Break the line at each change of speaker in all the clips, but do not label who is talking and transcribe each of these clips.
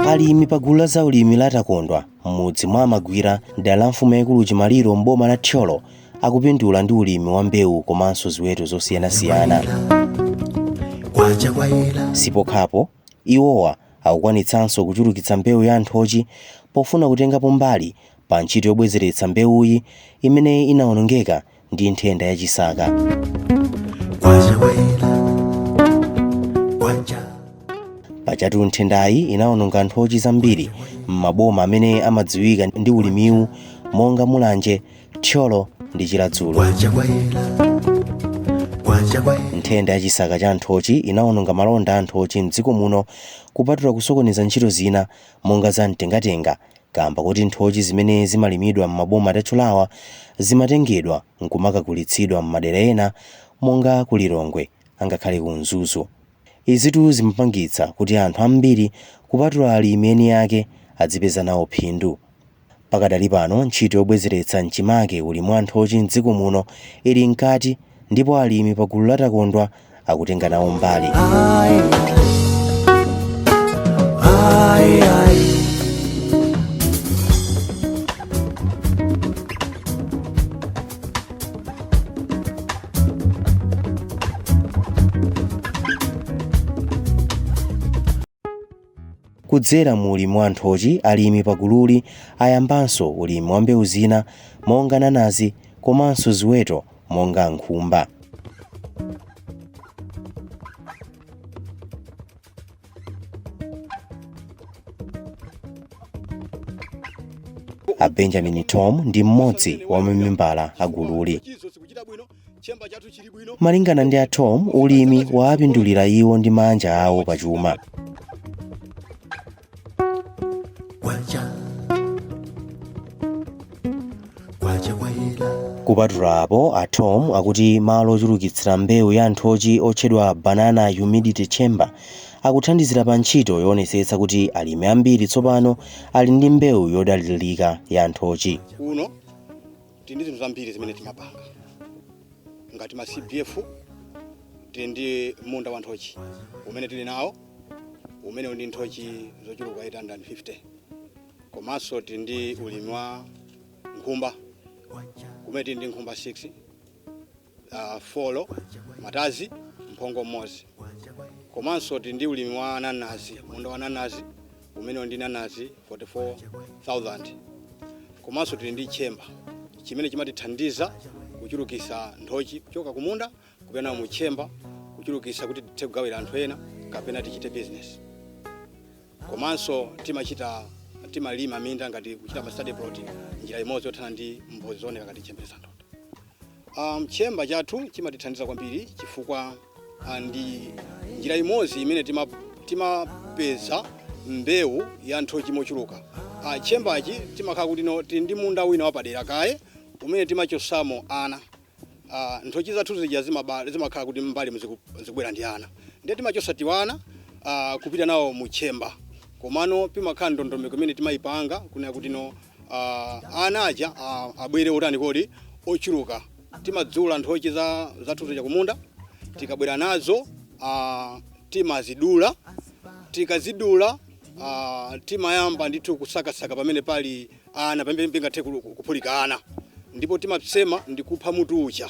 Alimi pa gulu la zaulimi la Takondwa m'mudzi mwa Magwira, dera la mfumu yaikulu Chimaliro m'boma la Thyolo, akupindula ndi ulimi wa mbewu komanso ziweto zosiyanasiyana. Sipokhapo, iwowa akukwanitsanso kuchulukitsa mbewu ya nthochi pofuna kutengapo mbali pa ntchito yobwezeretsa mbewuyi imene inawonongeka ndi nthenda ya chisaka. Pajatu nthendayi inawononga nthochi zambiri m'maboma amene amadziwika ndi ulimiwu monga Mulanje, Thyolo ndi Chiradzulu. Nthenda ya chisaka cha nthochi inawononga malonda a nthochi m'dziko muno, kupatula kusokoneza ntchito zina monga za mtengatenga, kamba kuti nthochi zimene zimalimidwa m'maboma atatchulawa zimatengedwa nkumakagulitsidwa m'madera ena monga ku Lilongwe angakhale ku Mzuzu. Izitu zimapangitsa kuti anthu ambiri, kupatula alimi eni ake, adzipeza nawo phindu. Pakadali pano, ntchito yobwezeretsa mchimake ulimi wa nthochi mdziko muno ili mkati ndipo alimi pa gulu la Takondwa akutenga nawo mbali. Kudzera mu ulimi wa nthochi, alimi pa gululi ayambanso ulimi wa mbewu zina monga nanazi komanso ziweto monga nkhumba. A Benjamin Tom ndi mmodzi wa mamembala a gululi. Malingana ndi a Tom, ulimi wawapindulira iwo ndi mabanja awo pachuma. Kupatula apo, a Tom akuti malo ochulukitsira mbewu ya nthochi otchedwa Banana Humidity Chamber akuthandizira pa ntchito yoonetsetsa kuti alimi ambiri tsopano ali ndi mbewu yodalirika ya nthochi.
Kuno tili ndi zinthu zambiri zimene timapanga ngati ma CBF. Tili ndi munda wa nthochi umene tili nawo, umene uli ndi nthochi zochuluka 850. Komanso tili ndi ulimi wa nkhumba kumene tili ndi nkhumba 6, 4 matazi, mphongo mmodzi. Komanso tili ndi ulimi wa nanazi, munda wa nanazi umene uli ndi nanazi 44,000. Komanso tili ndi chamber chimene chimatithandiza kuchulukisa nthochi kuchoka kumunda kupita mu chamber, kuchulukisa kuti tithe kugawira anthu ena kapena tichite business. Komanso timachita, timalima minda ngati kuchita ma study plot, njira imodzi yothana ndi mbozi zooneka ngati ntchembere za nthota. Chamber chathu chimatithandiza kwambiri chifukwa ndi njira imodzi imene timapeza mbewu ya nthochi mochuluka. Chamberchi timakhala kuti no tili ndi munda wina wapadera kaye umene timachosamo ana. Nthochi zathu zija zimakhala kuti mbali zikubwera ndi ana, ndiye timachosa tiwana kupita nawo mu chamber. Komano pimakhala ndondomeko imene timayipanga kunena kuti no ana aja abwere otani kodi, ochuluka. Timadzula nthochi zathu zija kumunda. Tikabwera nazo, timazidula. Tikazidula, timayamba ndithu kusakasaka pamene pali ana, pamene pingathe kuphulika ana, ndipo timasema ndi kupha mutu uja.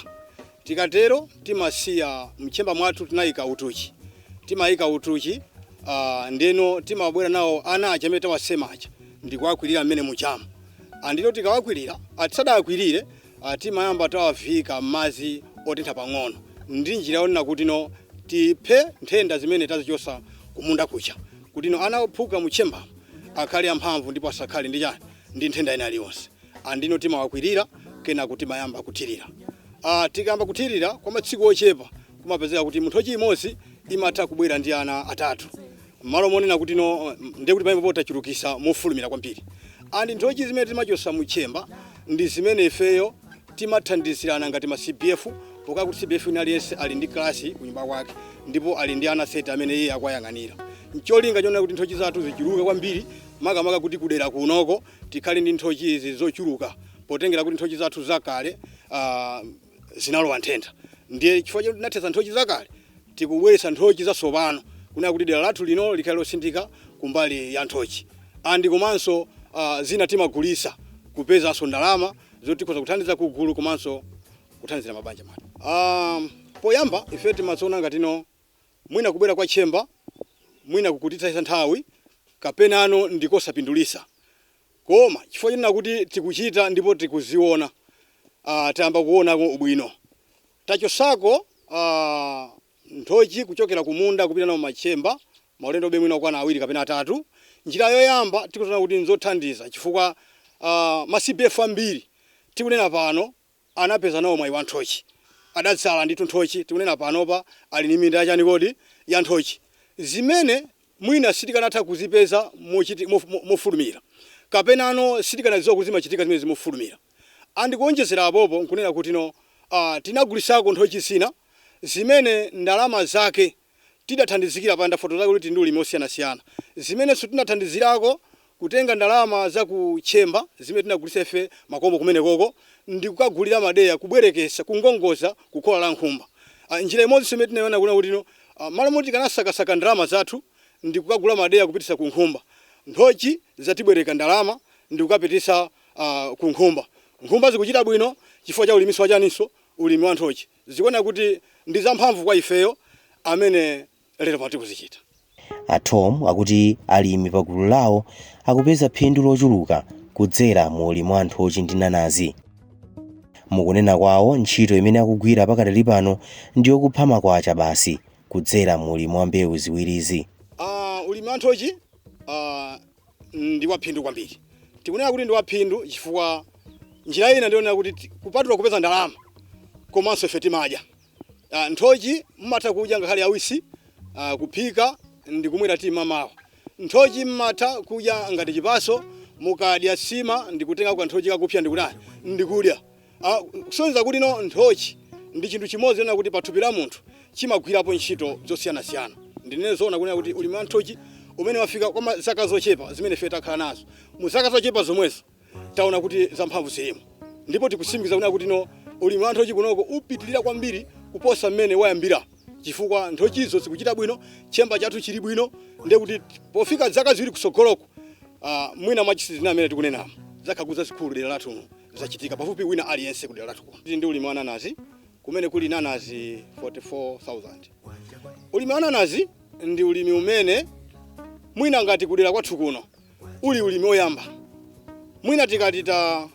Tikatero timasiya m'chamber mwathu, tinayika utuchi, timayika utuchi. Ndeno timabwera nawo ana aja amene tawasema aja ndikuwakwirira mmene muchamo. Andino tikawakwirira, atisadawakwirire, timayamba tawaviyika m'madzi otentha pang'ono, ndi njira yonena kuti no tiphe nthenda zimene tazichosa kumunda kuja, kuti no ana ophuka mu chamber akhale amphamvu ndipo asakhale ndi chani, ndi nthenda ina iliyonse. Andino timawakwirira, kenako timayamba kuthirira. Tikayamba kuthirira kwa masiku ochepa, kumapezeka kuti munthu imodzi imatha kubwera ndi ana atatu. Malo monena kuti no, ndiye kuti pamenepo tachulukisa mofulumira kwambiri. And nthochi zimene timachosa muchemba ndi zimene ifeyo timathandizirana ngati ma CBF, pokati kuti CBF ina aliyense ali ndi klasi kunyumba kwake ndipo ali ndi ana 30 amene iye akuyang'anira, ncholinga chonena kuti nthochi zathu zichuluke kwambiri, makamaka kuti kudera kunoko tikhale ndi nthochi izi zochuluka, potengera kuti nthochi zathu zakale zinalowa nthenda. Ndiye chifukwa choti tinathetsa nthochi zakale, tikubweretsa nthochi zatsopano kunena kuti dera lathu lino likhale losindika kumbali ya nthochi. And komanso zina timagulisa kupezanso ndalama zoti tikhoza kuthandiza kugulu komanso kuthandizira mabanja mwathu. Poyamba ife timadziona ngatino mwina kubwera kwa tchemba mwina kukutitsa nthawi kapenano ndikosapindulisa, koma chifukwa chonena kuti tikuchita ndipo tikuziona, tayamba kuonako ubwino. Tachosako nthochi kuchokera kumunda kupita nawo machemba maulendo bemwina okwana awiri kapena atatu. Njira yoyamba tikuziona kuti nzothandiza chifukwa ma CBF ambiri tikunena pano anapeza nawo mwayi wa nthochi, adadzala ndithu nthochi. Tikunena panopa ali ndi minda yachani kodi, ya nthochi, zimene mwina sitikanatha kuzipeza mofulumira kapenano sitikanadziwa kuti zimachitika zimene zimofulumira. Andikuonjezera apopo nkunena kuti no, tinagulisako nthochi zina zimene ndalama zake tidathandizikira pa ndafoto zake kuti ndi ulimi osiyanasiyana, zimenenso tinathandizirako kutenga ndalama za kuchemba zimene tinagulisa ife makombo kumenekoko ndi kukagulira madeya, kubwerekesa, kungongoza kukhola la nkhumba. Njira imodzi imene tinayiona kuna kuti no, malo moti tikanasakasaka ndalama zathu ndi kukagula madeya kupitisa ku nkhumba, nthochi zatibwereka ndalama ndi kukapitisa ku nkhumba. Nkhumba zikuchita bwino chifukwa cha ulimiso wachaninso, ulimi wa nthochi. Zikuona kuti ndi zamphamvu kwa ifeyo amene lero pano tikuzichita.
A Tom akuti alimi pa gulu lawo akupeza phindu lochuluka kudzera mu ulimi wa nthochi ndi nanazi. Mukunena kwawo, ntchito imene akugwira pakadali pano ndiyokupha makwacha basi kudzera mu ulimi wa mbewu ziwirizi.
Ulimi wa nthochi ndi waphindu kwambiri. Tikunena kuti ndi waphindu chifukwa njira ina ndionera kuti kupatula kupeza ndalama, komanso ife timadya nthochi. Mmatha kudya ngakhale awisi, kuphika ndi kumwera tii mamawa. Nthochi mmatha kudya ngati chipaso, mukadya sima ndikutenga kanthochi kakupya ndikutani, ndikudya. Kusonyeza kuti no, nthochi ndi chinthu chimodzi ona kuti pathupi la munthu chimagwirapo ntchito zosiyanasiyana. Ndinene zoona kunena kuti ulimi wa nthochi umene wafika kwa zaka zochepa zimene ife takhala nazo, mu zaka zochepa zomwezo taona kuti zamphamvu zilimo, ndipo tikutsimikiza kunena kuti no, ulimi wa nthochi kunoko upitilira kwambiri kuposa mmene wayambira, chifukwa nthochizo zikuchita bwino, chemba chathu chili bwino. Ndiye kuti pofika zaka 2 kusogoloko, mwina mwachisizina amene tikunenamo zakhakuza zikulu dera lathu zachitika pafupi wina aliyense ku dera lathu kuno. Ndi ulimi wa nanazi kumene kuli nanazi 44,000. Ulimi wa nanazi ndi ulimi umene mwina ngati kudera kwathu kuno uli ulimi oyamba. Mwina tikati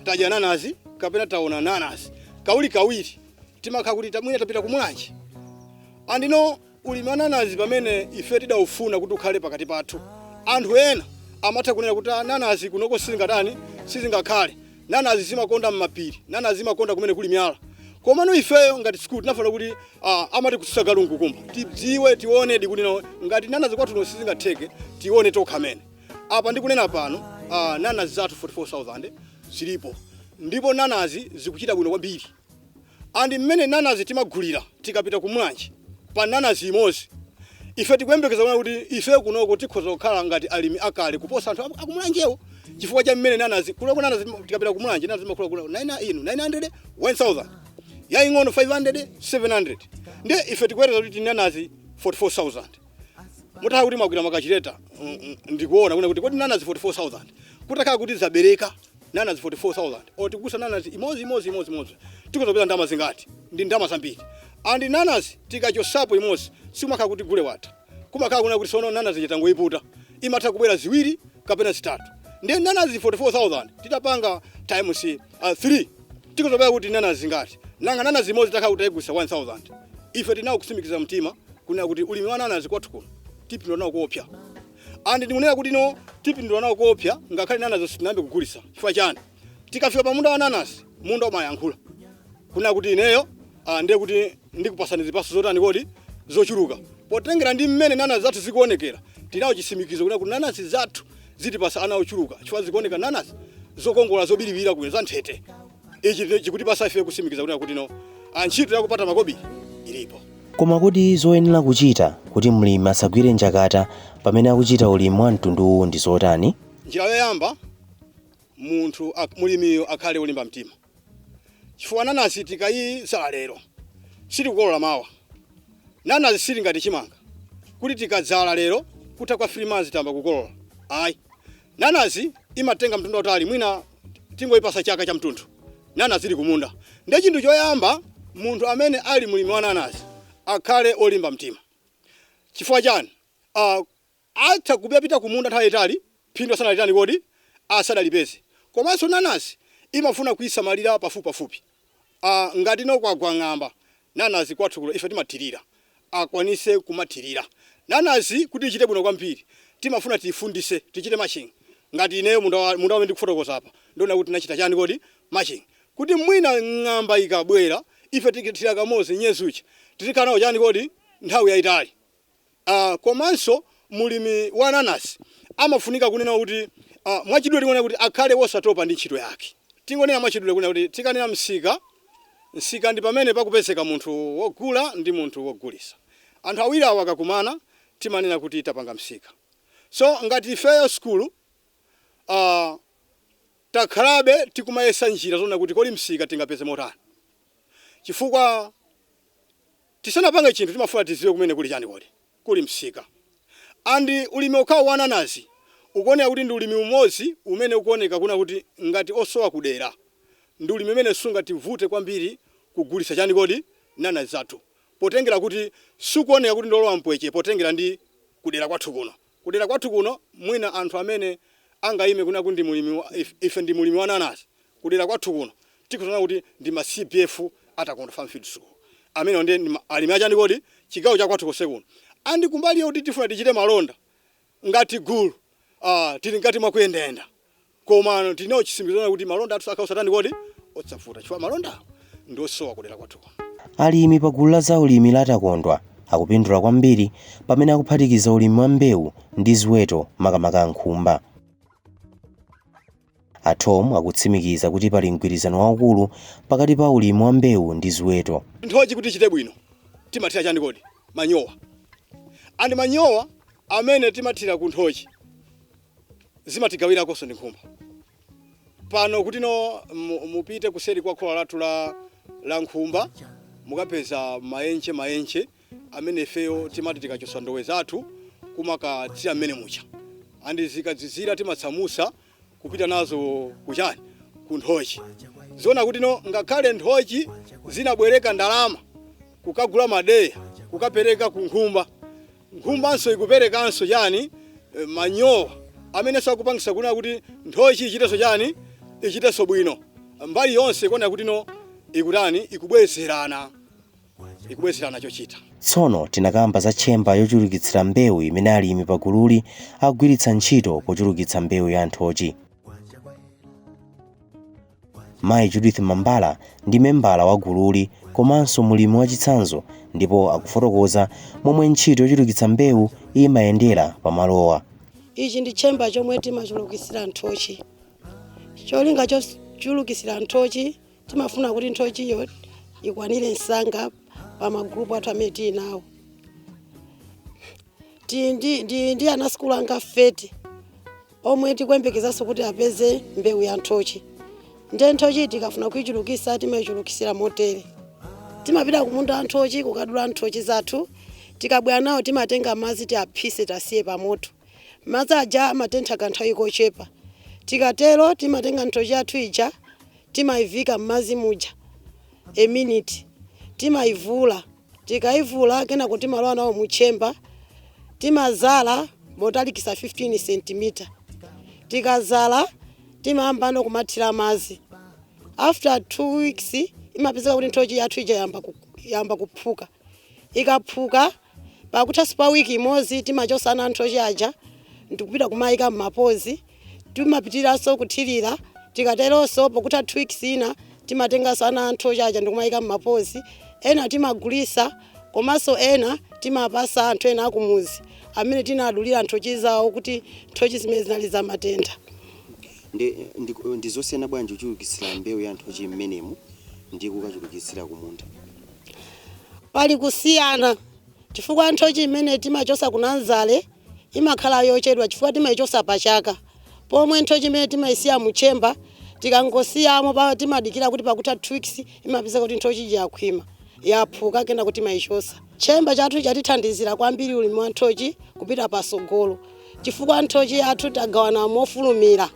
tadya nanazi kapena taona nanazi kawiri kawiri, timakhala kuti mwina tapita kumulanje. Andino ulimi wa nanazi pamene ife tidawufuna kuti ukhale pakati pathu, anthu ena amatha kunena kuti, "Ah, nanazi kunoko sizingatani, sizingakhale. Nanazi zimakonda m'mapiri, nanazi zimakonda kumene kuli miyala." Komano ifeyo ngati sikulu tinafuna kuti amati kutsutsa galu nkukumba, tidziwe, tione kuti no, ngati nanazi kwathuno sizingatheke, tione tokha amene apa ndikunena pano. Nanazi zathu 44,000 zilipo ndipo nanazi zikuchita bwino kwambiri. And mmene nanazi timagulira tikapita kumulanje pa nanazi imodzi, ife tikuyembekeza kuona kuti ife kunoko tikhoza kukhala ngati alimi akale kuposa anthu akumulanjewo, chifukwa cha mmene nanazi kuloko. Nanazi tikapita kumulanje, nanazi zimakhala kula 9 inu 900, 1000, yaying'ono 500, 700. Ndiye ife tikuyereza kuti nanazi 44,000, mutakhala kuti mwagwira ma calculator ndikuona kuna kuti kodi nanazi 44,000 kutakhala kuti zabereka nanazi 44,000 or tikugusa nanazi imodzi imodzi imodzi imodzi, tikuzopeza ndalama zingati? Ndi ndalama zambiri. And nanazi tikachosapo imodzi, sikumakhala kuti gule watha, kumakhala kuna kuti sono nanazi chitangoiputa imatha kubwera ziwiri kapena zitatu. Ndiye nanazi 44,000 titapanga times 3, tikuzopeza kuti nanazi zingati? Nanga nanazi imodzi takhala kuti tayigusa 1000? Ife tinawo kutsimikiza mtima kunena kuti ulimi wa nanazi kwathu kuno tipindula nawo kuopsa. And ndikunena kuti no, tipindula nawo kuopsa ngakhale nanazi sitinayambe kugulisa. Chifukwa chani? Tikafika pa munda wa nanasi, munda umayankhula kunena kuti ineyo ndiye kuti ndikupasani zipaso zotani kodi, zochuluka. Potengera ndi mmene nanasi zathu zikuonekera, tinawo chisimikizo kuna kuti nanasi zathu zitipasa ana ochuluka, chifukwa zikuoneka nanasi zokongola, zobiriwira kuno, za nthete. Ichi chikutipasa ife kusimikiza kuna kuti no, antchito yakupata makobiri ilipo.
Koma kodi zoyenera kuchita kuti mlimi asagwire njakata pamene akuchita ulimi wa mtunduwu ndi zotani?
Njira yoyamba, munthu mulimiyo akhale olimba mtima, chifukwa nanasi tikayisala lero sitikukolola mawa. Nanasi sili ngati chimanga kuti tikadzala lero, kutha kwa 3 months tamba kukolola, ayi. Nanasi imatenga mtundu wautali, mwina tingoyipasa chaka cha mtunthu nanasi ili kumunda. Ndiye chinthu choyamba, munthu amene ali mulimi wa nanasi akhale olimba mtima. Chifukwa chani? Atha kupita kumunda nthawi yayitali, phindu asanalitani kodi asadalipeze. Komanso nanasi imafuna kuyisamalira pafupi pafupi. Ngati no kwagwa ng'amba, nanasi kwathu kuno ife timathirira, akwanise kumathirira. Nanasi kuti ichite bwino kwambiri, timafuna tiyifundise, tichite mulching. Ngati ineyo munda wamene ndikufotokoza apa, ndiona kuti tinachita chani kodi? Mulching, kuti mwina ng'amba ikabwera, ife tikithira kamodzi nyezi ucha, tizikhala nawo chani kodi nthawi yayitali. Komanso mulimi wa nanasi amafunika kunena kuti, mwachidule tingonena kuti akhale wosatopa ndi ntchito yake. Tingonena mwachidule kunena kuti tikanena msika, msika ndi pamene pakupezeka munthu wogula ndi munthu wogulisa. Anthu awiri awo akakumana, timanena kuti tapanga msika. So ngati ifeyo skulu, takhalabe tikumayesa njira zonena kuti kodi msika tingapeze motani, chifukwa tisanapange chinthu timafuna tiziwe kumene kuli chani kodi kuli msika. And ulimi okhawo wa nanasi ukuoneka kuti ndi ulimi umodzi umene ukuoneka kuna kuti ngati osowa kudera, ndi ulimi umene sungativute kwambiri kugulisa chani kodi nanasi zathu, potengera kuti sikuoneka kuti ndolowa mpweche, potengera ndi kudera kwathu kuno. Kudera kwathu kuno, mwina anthu amene angayime kuna kuti ndi mulimi ife ndi mulimi wa nanasi kudera kwathu kuno, tikuona kuti ndi ma CBF a Takondwa Farm Field School amene ndi alimi achani kodi chigawo cha kwathu konse kuno. And kumbali yoti tifuna tichite malonda ngati gulu, tili ngati mwakuyendayenda, koma tinawo chitsimikizo kuti malonda athu akhala osatani kodi otsavuta, chifukwa malonda ndi osowa kudera kwathu kuno.
Alimi pa gulu la zaulimi la Takondwa akupindula kwambiri pamene akuphatikiza ulimi wa mbewu ndi ziweto, makamaka nkhumba. A Tom akutsimikiza kuti pali mgwirizano waukulu pakati pa ulimi wa mbewu ndi ziweto.
Nthochi kuti ichite bwino, timathira chani kodi? Manyowa. And manyowa amene timathira ku nthochi zimatigawirakonso ndi nkhumba. Pano kuti no mupite kuseri kwa khola lathu la nkhumba, mukapeza maenche, maenche amene ifeyo timati tikachosa ndowe zathu kumakatsira mmene mucha, and zikadzizira timatsamusa kupita nazo kuchani, ku nthochi. Ziona kuti no, ngakhale nthochi zinabwereka ndalama kukagula madeya kukapereka ku nkhumba, nkhumbanso ikuperekanso chani? Manyowa amene sakupangisa kuna kuti nthochi ichitenso chani, ichitenso bwino. Mbali yonse ikuoneka kuti no, ikutani, ikubwezerana, ikubwezerana chochita.
Tsono tinakamba za tchemba yochulukitsira mbewu imene alimi pagululi akugwiritsa ntchito pochulukitsa mbewu ya nthochi. Mayi Judith Mambala ndi membala wa gululi komanso mulimi wachitsanzo, ndipo akufotokoza momwe ntchito yochulukitsa mbewu imayendera pamalowa.
Ichi ndi chamber chomwe timachulukitsira nthochi. Cholinga chochulukitsira nthochi, timafuna kuti nthochiyo ikwanire msanga pa magrupu athu amene tili nawo. Ndi ana sukulu anga 30 omwe tikuyembekezanso kuti apeze mbewu ya nthochi. Ndiye nthochi tikafuna kuichulukitsa, timayichulukitsira motere: timapita kumunda wa nthochi kukadula nthochi zathu. Tikabwera nawo, timatenga madzi, tiaphise, tasiye pamoto. Madzi aja amatentha kanthawi kochepa. Tikatero timatenga nthochi yathu ija, timayivika m'madzi muja a minute, timayivula. Tikayivula, kenako timalowa nawo mu chamber, timazala motalikisa 15 cm. Tikazala, timayambano kumathira madzi. After 2 weeks imapezeka kuti nthochi yathu ija yamba kuphuka. Ikaphuka, pakuthanso pa wiki imodzi, timachosana nthochi aja ndikupita kumayika m'mapozi. Timapitiranso kuthirira. Tikateronso, pokutha 2 weeks ina, timatenganso ana nthochi aja ndikumayika m'mapozi. Ena timagulisa. Komanso ena timapasa anthu ena akumuzi amene tinadulira nthochi zawo kuti nthochi zimene zinali za matenda.
Ndi zosiyana bwanji kuchulukitsira mbewu ya nthochi mmenemu ndi kukachulukitsira kumunda?
Pali kusiyana, chifukwa nthochi imene timachosa kunanzale imakhala yochedwa chifukwa timayichosa pachaka, pomwe nthochi imene timayisiya muchemba, tikangosiyamo pa timadikira kuti pakutha 2 weeks imapeza kuti nthochi yakhwima, yaphuka, kena kuti timayichosa. Chemba chathu chatithandizira kwambiri ulimi wa nthochi kupita pasogolo, chifukwa nthochi yathu tagawana mofulumira.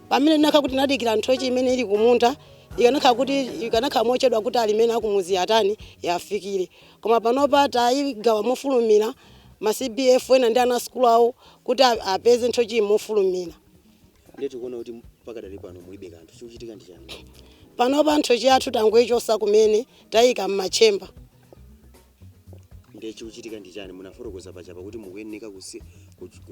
Pamene tinakhala kuti tinadikira nthochi imene ili kumunda, ikanakhala kuti ikanakhala mochedwa kuti alimene akumuzi atani yafikire, koma panopa tayigawa mofulumira ma CBF ena ndi ana sukulu awo kuti apeze nthochi mofulumira.
Ndiye tikuona kuti pakadali pano mulibe kanthu, chikuchitika ndi chani?
Panopa nthochi yathu tangoyichosa kumene, tayika m'machemba.
Ndiye chikuchitika ndi chani? Munafotokoza pachapa kuti mukuyeneka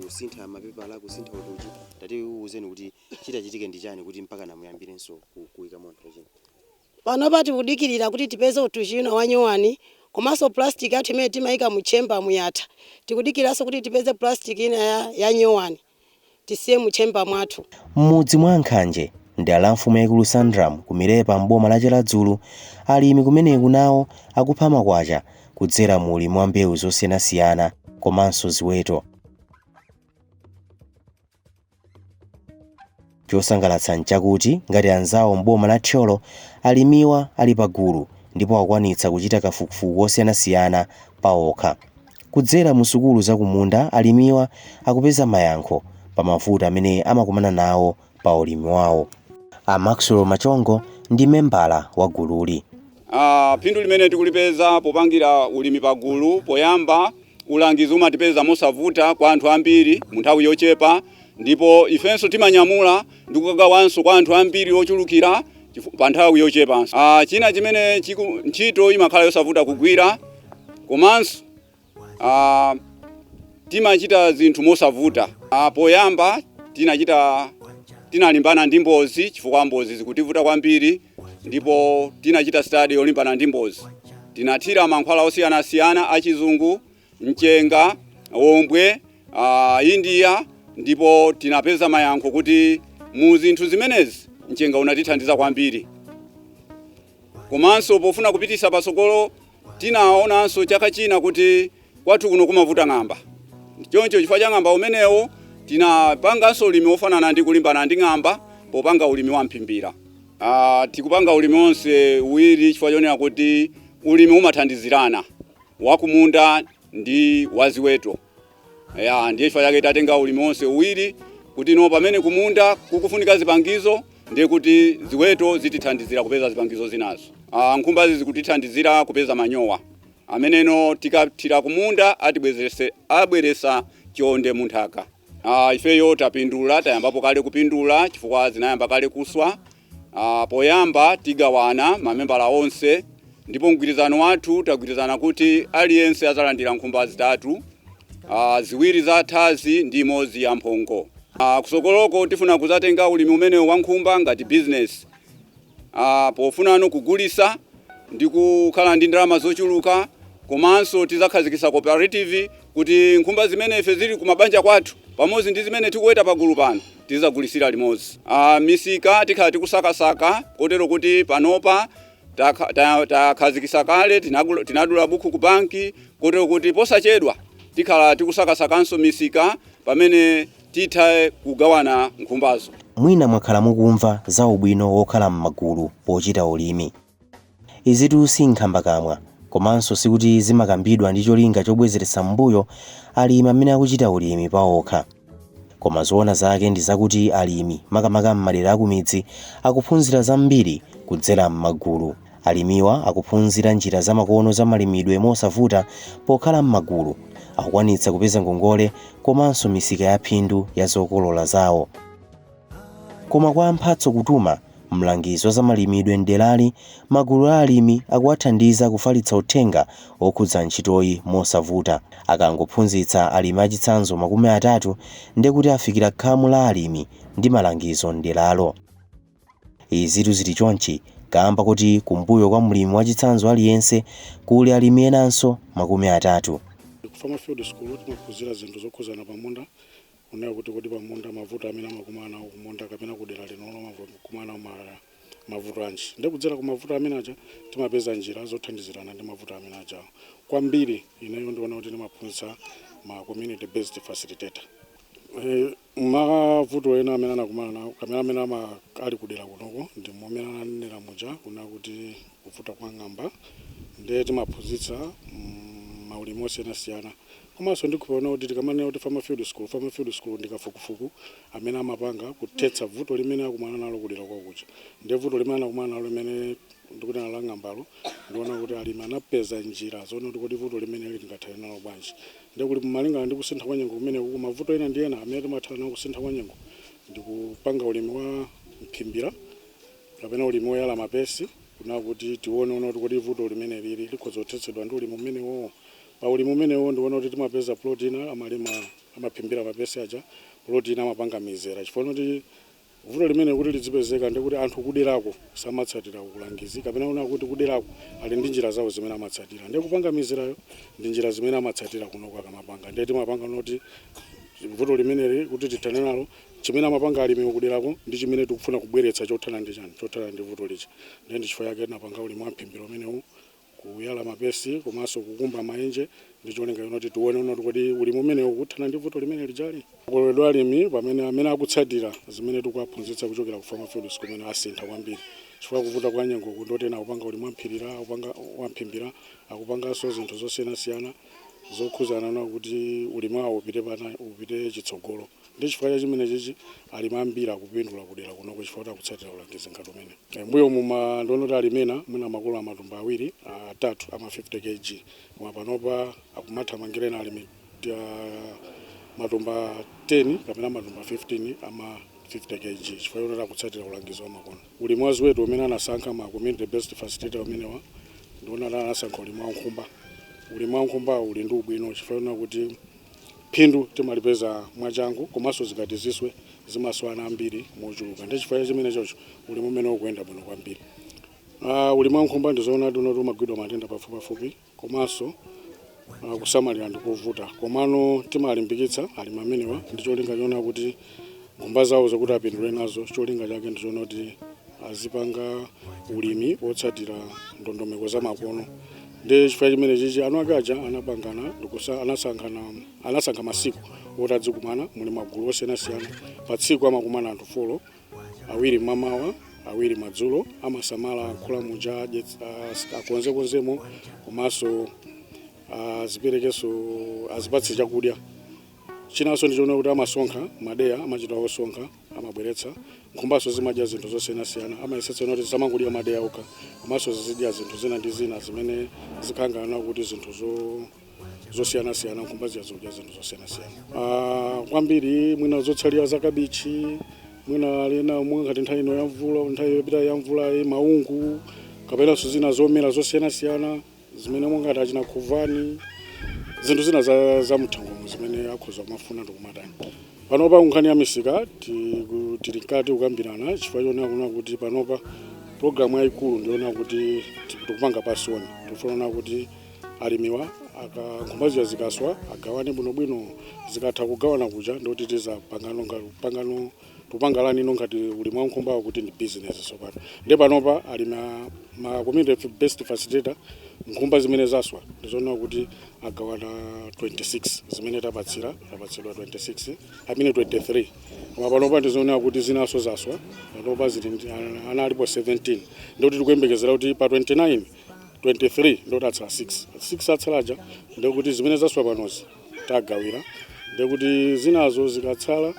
kusintha mapepala, kusintha utuchi. Tatiuzeni kuti chitachitike ndi chani kuti mpaka namuyambirenso kuyikamo nthochi?
Panopa tikudikirira kuti tipeze utuchi wina wanyowani, komanso plastic yathu imene timayika muchemba muyatha. Tikudikiranso kuti tipeze plastic ina ya nyowani tisiye muchemba mwathu.
M'mudzi mwa Nkhanje, mdera la mfumu yaikulu Sandram kumirepa m'boma la Chiradzulu, alimi kumeneku nawo akupha makwacha kudzera mu ulimi wa mbewu zosiyanasiyana komanso ziweto. Chosangalatsa nchakuti ngati anzawo m'boma la Thyolo, alimiwa ali pagulu ndipo akukwanitsa kuchita kafukufuku osiyanasiyana paokha. Kudzera mu sukulu zakumunda, alimiwa akupeza mayankho pa mavuto amene amakumana nawo pa ulimi wawo. A Maxwell Machongo ndi membala wa gululi.
Phindu limene tikulipeza popangira ulimi pagulu, poyamba ulangizi umatipeza mosavuta kwa anthu ambiri mu nthawi yochepa, ndipo ifenso timanyamula ndi kukagawanso kwa anthu ambiri ochulukira pa nthawi yochepanso. China chimene ntchito imakhala yosavuta kugwira, komanso timachita zinthu mosavuta. Poyamba tinalimbana ndi mbozi, chifukwa mbozi zikutivuta kwambiri, ndipo tinachita study yolimbana ndi mbozi. Tinathira mankhwala osiyanasiyana achizungu, mchenga, ombwe, India, ndipo tinapeza mayankho kuti mu zinthu zimenezi mchenga unatithandiza kwambiri. Komanso pofuna kupitisa patsogolo, tinaonanso chaka china kuti kwathu kuno kumavuta ng'amba. Choncho chifukwa cha ng'amba umenewo tinapanganso ulimi wofanana ndi kulimbana ndi ng'amba popanga ulimi wa mphimbira. Tikupanga ulimi wonse uwiri chifukwa chonena kuti ulimi umathandizirana, wakumunda ndi waziweto. Ya, ndiye chifukwa chake tatenga ulimi wonse uwiri, kuti no pamene kumunda kukufunika zipangizo, ndiye kuti ziweto zitithandizira kupeza zipangizo zinazo. Nkhumbazi zikutithandizira kupeza manyowa ameneno tikathira kumunda atibwezerese, abweresa chonde munthaka. Ifeyo tapindula, tayambapo kale kupindula chifukwa zinayamba kale kuswa. Poyamba tigawana mamembala onse, ndipo mgwirizano wathu tagwirizana kuti aliyense azalandira nkhumba zitatu, ziwiri za thazi ndi imodzi ya mphongo. Kusogoloko tifuna kuzatenga ulimi umenewu wa nkhumba ngati business, pofunano kugulisa ndi kukhala ndi ndalama zochuluka. Komanso tizakhazikitsa cooperative kuti nkhumba zimene ife zili kumabanja kwathu pamodzi ndi zimene tikuweta pagulu pano tizagulisira limodzi. Misika tikhala tikusakasaka, kotero kuti panopa takhazikitsa kale, tinadula buku ku banki, kotero kuti posachedwa tikhala tikusakasakanso misika pamene titha kugawana nkhumbazo.
Mwina mwakhala mukumva za ubwino wokhala m'magulu pochita ulimi. Izitu si nkhambakamwa, komanso sikuti zimakambidwa ndi cholinga chobwezeretsa m'mbuyo alimi amene akuchita ulimi paokha. Koma zoona zake ndi zakuti alimi, makamaka m'madera akumidzi, akuphunzira zambiri kudzera m'magulu. Alimiwa akuphunzira njira zamakono za malimidwe mosavuta pokhala m'magulu, akukwanitsa kupeza ngongole komanso misika ya phindu ya zokolola zawo. Koma kwa Mphatso Kutuma, mlangizi wa zamalimidwe mderali, magulu a alimi akuwathandiza kufalitsa uthenga okhudza ntchitoyi mosavuta. Akangophunzitsa alimi achitsanzo 30, ndiye kuti afikira khamu la alimi ndi malangizo mderalo. Izitu zili chonchi Kamba kuti kumbuyo kwa mlimi wachitsanzo aliyense kuli alimi enanso 30.
Ku Farmer Field School timaphunzira zinthu zokhuzana pamunda, kunayo kuti kodi pamunda mavuto amene amakumana nawo kumunda kapena kudera linolo amakumana nawo mavuto anji. Ndi kudzera ku mavuto amene aja timapeza njira zothandizirana ndi mavuto amene ajawo. Kwambiri ineyo ndiona kuti timaphunzitsa ma community based facilitator. Mavuto ena amene anakumana nawo kapena amene ali kudera kunoko ndi momwe ananenera muja kuna kuti kuvuta kwa ng'amba. Ndiye timaphunzitsa maulimi osiyanasiyana. Komanso ndikuona kuti tikamanena kuti Farmer Field School, Farmer Field School ndi kafukufuku amene amapanga kuthetsa vuto limene akumana nalo kudera kwakuja. Ndiye vuto limene anakumana nalo limene ndikunena la ng'ambalo, ndiona kuti alimi anapeza njira zoona kuti kodi vuto limene lingathane nalo bwanji. Ndiye kuti malingana ndi kusintha kwa nyengo kumene kuku, mavuto ena ndi ena amene timathana nawo kusintha kwa nyengo ndi kupanga ulimi wa mphimbira kapena ulimi woyala mapesi, kuna kuti tione kuti kodi vuto limene lili likhoza kuthetsedwa ndi ulimi umenewo. Pa ulimi umenewo ndiona kuti timapeza plot ina amalima, amaphimbira mapesi aja, plot ina amapanga mizera, chifukwa kuti vuto limene kuti lidzipezeka ndi kuti anthu kuderako samatsatira ulangizi kapena una kuti kuderako ali ndi njira zawo zimene amatsatira. Ndiye kupanga mizerayo ndi njira zimene amatsatira kunoko akamapanga. Ndiye timapanga noti vuto limeneli kuti tithane nalo, chimene amapanga alimi kuderako ndi chimene tikufuna kubweretsa chothana ndi chani, chothana ndi vuto lija. Ndiye ndi chifukwa chake tinapanga ulimi wa mphimbiro umenewu, kuyala mapesi komanso kukumba maenje, ndi cholinga choti tione kuti kodi ulimi umenewu kuthana ndi vuto limene lijali. Akololedwe alimi pamene amene akutsatira zimene tikuwaphunzitsa kuchokera ku Farmer Field School kumene asintha kwambiri, chifukwa kuvuta kwa nyengo kundoti ena akupanga ulimi wamphirira, akupanga wamphimbira, akupanganso zinthu zosiyanasiyana zokhuzana na kuti ulimi wawo upite pana upite chitsogolo. Ndi chifukwa cha chimene chichi alimi ambiri akupindula kudera kunoko, chifukwa kuti akutsatira ulangizi ngati umene. Mbuyo muma ndiona kuti alimi ena mwina amakolola matumba awiri, atatu ama 50 kg, koma panopa akumathamangira ena alimi matumba 10 kapena matumba 15 ama 50 kg, chifukwa choti akutsatira ulangizi wa makono. Ulimi wa ziweto umene anasankha ma community based facilitator umenewa, ndiona kuti anasankha ulimi wa nkhumba. Ulimi wa nkhumba uli ndi ubwino chifukwa choti kuti phindu timalipeza mwachangu, komanso zikati ziswe zimaswana ambiri mochuluka. Ndi chifukwa chimene chocho ulimi umene ukuyenda bwino kwambiri. Ulimi wa nkhumba ndizoona kuti unoti umagwidwa matenda pafupipafupi, komanso kusamalira ndikovuta, komano timalimbikitsa alimi amenewa ndi cholinga choona kuti nkhumba zawo zokuti apindule nazo. Cholinga chake ndichoona kuti azipanga ulimi wotsatira ndondomeko za makono. Ndi chifukwa chimene chichi anu ake aja anapangana anasankhana, anasankha masiku oti adzikumana muli magulu osiyanasiyana. Pa tsiku amakumana anthu 4, awiri mmamawa, awiri madzulo. Amasamala akhola muja, akonzekonzemo, komanso aziperekenso, azipatse chakudya. Chinanso ndichoona kuti amasonkha madeya, amachita osonkha, amabweretsa. Nkhumbaso zimadya zinthu zosiyanasiyana, amayesetsa kuti zisamangodya madeya okha, komanso zizidya zinthu zina ndi zina zimene zikhangana kuti zinthu zosiyanasiyana. Nkhumba ziya zikudya zinthu zosiyanasiyana kwambiri, mwina zotsalira za kabichi, mwina lina ngati nthawi ino ya mvula, nthawi yopita ya mvula, maungu kapenanso zina zomera zosiyanasiyana zimene mungati achina khuvani, zinthu zina za mthengomo zimene akhoza kumafuna ndikumatani. Panopa nkhani ya misika tili mkati kukambirana, chifukwa choonera kuona kuti panopa programu yayikulu ndiona kuti tikupanga pasoni, tikufuna kuti alimiwa aka nkhumba zija zikaswa agawane bwinobwino. Zikatha kugawana kuja ndikuti tizapangano pangano tupangalani ino ngati ulimi wa nkhumbawo kuti ndi business tsopano. Ndi panopa alimi ma community based facilitator, nkhumba zimene zaswa ndizoona kuti agawana 26 zimene tapatsira, tapatsidwa 26, amene 23, koma panopa ndizoona kuti zinaso zaswa. Panopa zili ana alipo 17, ndikuti tikuyembekezera kuti pa 29, 23 ndikuti atsala 6, 6 atsalaja ndikuti zimene zaswa panozi tagawira, ndikuti zinazo zikatsala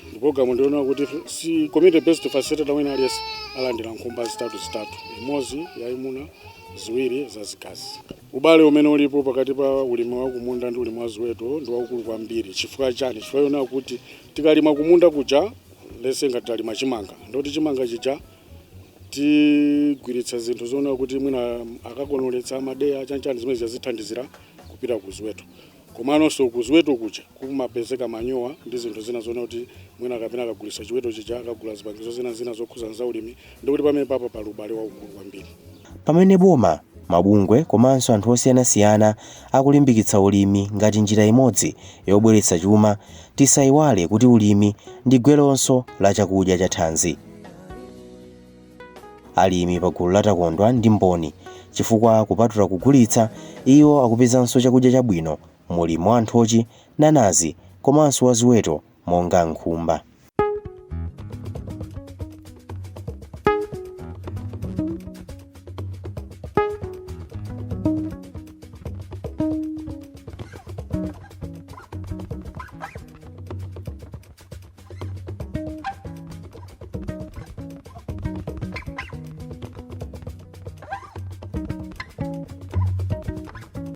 ndi program ndiona kuti si community based facilitator wina aliyense alandira nkhumba zitatu zitatu, imodzi yayimuna, ziwiri zazikazi. Ubale umene ulipo pakati pa ulimi wa kumunda ndi ulimi wa ziweto ndi waukulu kwambiri. Chifukwa chani? Chifukwa chonena kuti tikalima kumunda kuja, lese ngati talima chimanga, ndikuti chimanga chija tigwiritsa zinthu zoona kuti mwina akakonoletsa madeya chanchani zimene zithandizira kupita ku ziweto. Komanso kuziweto kuja kumapezeka manyowa ndi zinthu zina zone kuti mwina kapena akagulisa chiweto chija akagula zipangizo zina zina zokhuza za ulimi, ndikuti pamene papa pali ubale waukulu kwambiri.
Pamene boma, mabungwe komanso anthu osiyanasiyana akulimbikitsa ulimi ngati njira imodzi yobweretsa chuma, tisayiwale kuti ulimi ndi gweronso la chakudya cha thanzi. Alimi pa gulu la Takondwa ndi mboni, chifukwa kupatula kugulitsa, iwo akupezanso chakudya chabwino mulimi wa nthochi, nanazi komanso wa ziweto monga nkhumba.